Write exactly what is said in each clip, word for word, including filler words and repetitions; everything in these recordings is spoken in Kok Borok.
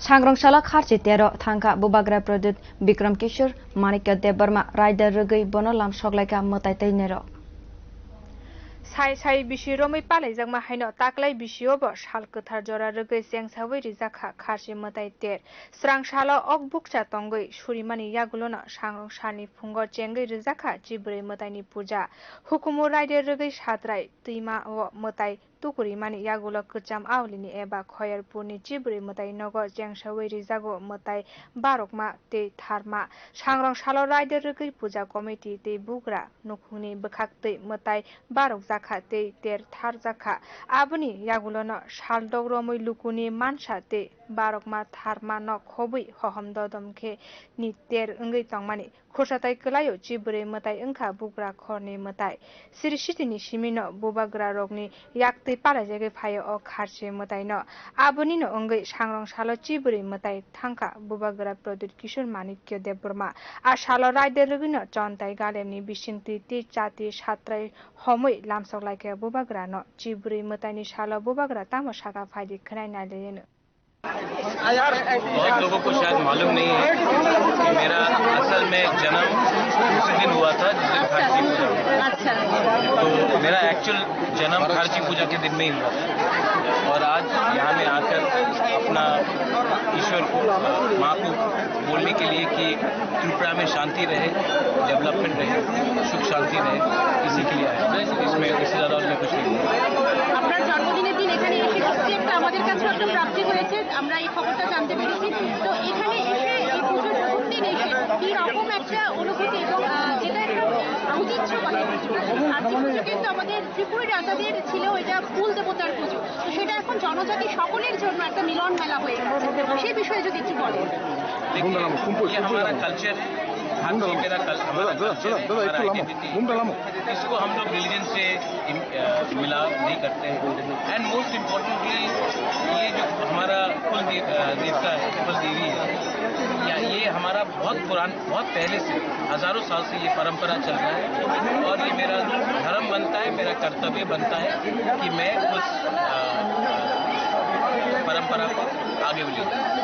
Sangrong salo kharchi tero thangkha Bubagra Pradyut Bikram Kishore Manikya Debbarma raida rwgwi bono lamsok laikha mwtai tei nerok. Sai sai bisi romwi palaijakma haino taklai bisio bo sal kwthar jora rwgwi chengsawi rijakha kharchi mwtai ter. Srang salo ok bukcha tongwi surimani yagulono sangrong salni phungo chengwi rijakha chibwrwi mwtaini puja. Hukumu raida rwgwi satrai twima o mwtai tukurimani yagulo kwcham aulini eba Khoyarpurni chibwrwi mwtai nogo chengsawi rijago mwtai barokma tei tharma. Sangrong salo raida rwgwi puja committee tei bugra nukhungni bwkhaktwi mwtai barokjakha tei ter tharjakha. Aboni yagulono saldok romwi lukuni mansa tei barokma tharma nok khobwi hohom dodom khe ni ter wngwi tongmani. Khorsa tai kwlaio chibwrwi mwtai wngkha bugra khorni mwtai. Sri sitini simino bubagra rokni yaktwi palaijagwi phaio o kharchi mwtaino. Abonino wngwi sangrong salo chibwrwi mwtai thangkha bubagra Pradyut Kishore Manikya Debbarma. A salo raida rwgwino chontai galemni bisingtwi tei chati satrai homwi lamsok laikha bubagrano. Chibwrwi mwtaini salo bubagra tamo saka phaidi khwnai nailaiano. बहुत लोगों को शायद मालूम नहीं है कि मेरा असल में जन्म उसी दिन हुआ था जिस दिन खारची पूजा हुआ। अच्छा। तो मेरा एक्चुअल जन्म खारची पूजा के दिन में ही हुआ था। और आज यहाँ में आकर अपना ईश्वर को, माँ को बोलने के लिए कि त्रिपुरा में शांति रहे, डेवलपमेंट रहे, सुख शांति रहे, इसी के लिए आया। इसमें, इससे ज़्यादा और मैं कुछ नहीं बोलूँगा। আপনার জন্মদিনের দিন এখানে এসে সত্যি একটা আমাদের কাছে একটা প্রাপ্তি হয়েছে, আমরা এই খবরটা জানতে পেরেছি। তো এখানে এসে এই পুজোর প্রথম দিন এসে কি রকম একটা অনুভূতি এবং, আহ, যেটা একটা ঐতিহ্য বলে, আর যে পুজো কিন্তু আমাদের ত্রিপুরী রাজাদের ছিল, এটা কুল দেবতার পুজো। তো সেটা এখন জনজাতি সকলের জন্য একটা মিলন মেলা হয়ে গেছে। সে বিষয়ে যদি একটু বলেন। देखिए, ये हमारा कल्चर है। हर कोई मेरा कल-, हमारा कल्चर है, हमारा आइडेंटिटी है। इसको हम लोग रिलीजन से इम-, अ, मिला नहीं करते हैं। एंड मोस्ट इम्पोर्टेंटली, ये जो हमारा कुल दे-, अ, देवता है, कुल देवी है, या ये हमारा बहुत पुरान बहुत पहले से, हजारों साल से ये परंपरा चल रहा है और ये मेरा धर्म बनता है, मेरा कर्तव्य बनता है कि मैं उस, अ, परंपरा को आगे ले जाऊं।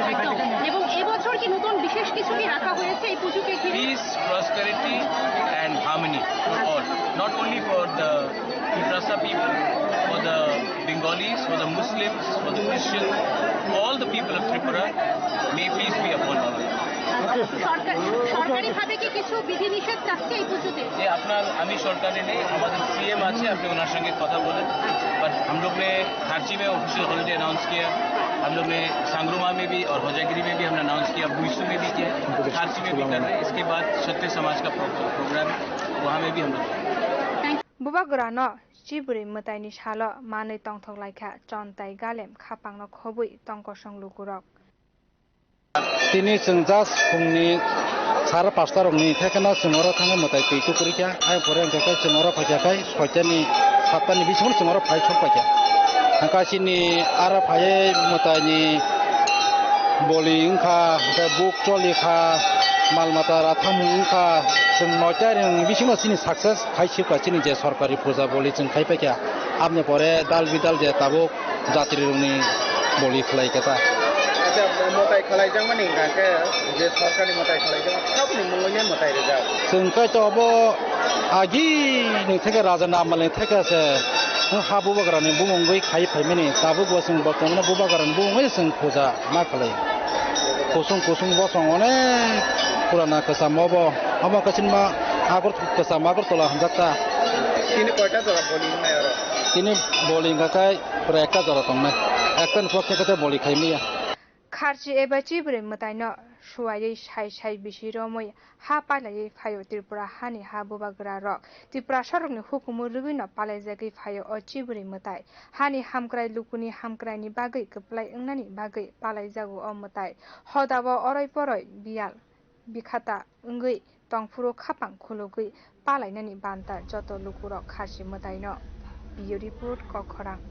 একদম। এবং এবছর কি নতুন বিশেষ কিছু কি রাখা হয়েছে এই পুজোকে ঘিরে? Peace, prosperity and harmony for all, not only for the Tiprasa people, for the Bengalis, for the Muslims, for the Christians, all the people of Tripura, may peace be upon all of us. সরকার, সরকারিভাবে কি কিছু বিধিনিষেধ থাকছে এই পুজোতে? ये अपना, আমি সরকারে নেই, আমাদের সিএম আছে, আপনি ওনার সঙ্গে কথা বলেন। বাট हम लोग ने खारची में ऑफिशियल हॉलिडे अनाउंस किया, हम लोग ने सांगरोमा में भी और होजागिरी में भी हमने अनाउंस किया, बुइसू में भी किया, खारची में भी कर रहे हैं। इसके बाद क्षत्रिय समाज का प्रो-, प्रोग्राम है, वहाँ में भी हम लोग Bubagrano chibwrwi mwtaini salo manwi tongthok laikha chon tai galem khapangno khobwi tongkosong lukurok. Tini chwng just phungni sara pasta rokni thekheno chwng oro thangwi mwtai twi tukurikha. Ayang pore hwnkhe khe chwng oro phaikha khai soitani sattani bisingo chwng oro phai sok paikha. Hwnkhe chini aro phaiwi mwtaini boli wngkha, hwnkhe buk cholikha, mal mata ratham wngkha, chwng noita rwngni bisingo chini success khai sibkha chini je sorkari puja boli chwng khai paikha. Aboni pore dal bidal je tabuk jatrirokni boli khlai khe ta. Acha, mwtai khlaijakmani hwnkha khe je sorkarni mwtai khlaijak, saboni mungwi ne mwtai rijak? Chwng khe to obo agi ni theke raja ni amal ni theke se ha bubagra ni bumungwi khai phaimani, tabuk bo chwng bortomano bubagra ni bumungwi chwng puja ma khlai. Kusung kusung bosong onek purana kwcham obo, omo khe chini ma Agor-, kwcham Agartala hamjak ta. Tini koita jora boli wngnai oro? Tini boli wngkha khe pura ekta jora tongnai. Ekta ni pore khe boli khai maya. Kharchi eba chibwrwi mwtaino suwaiwi sai sai bisi romwi ha pailaiwi phaio Tripura hani ha bubagra rok. Tiprasa rokni hukumu rwgwino palaijagwi phaio o chibwrwi mwtai. Hani hamkrai lukuni hamkraini bagwi kwplai wngnani bagwi palaijago o mwtai. Hodao oroi poroi biyal bikhata wngwi tongphuru khapang khulugwi palainani banta joto lukurok kharchi mwtaino. Bureau Report, Kokhorang.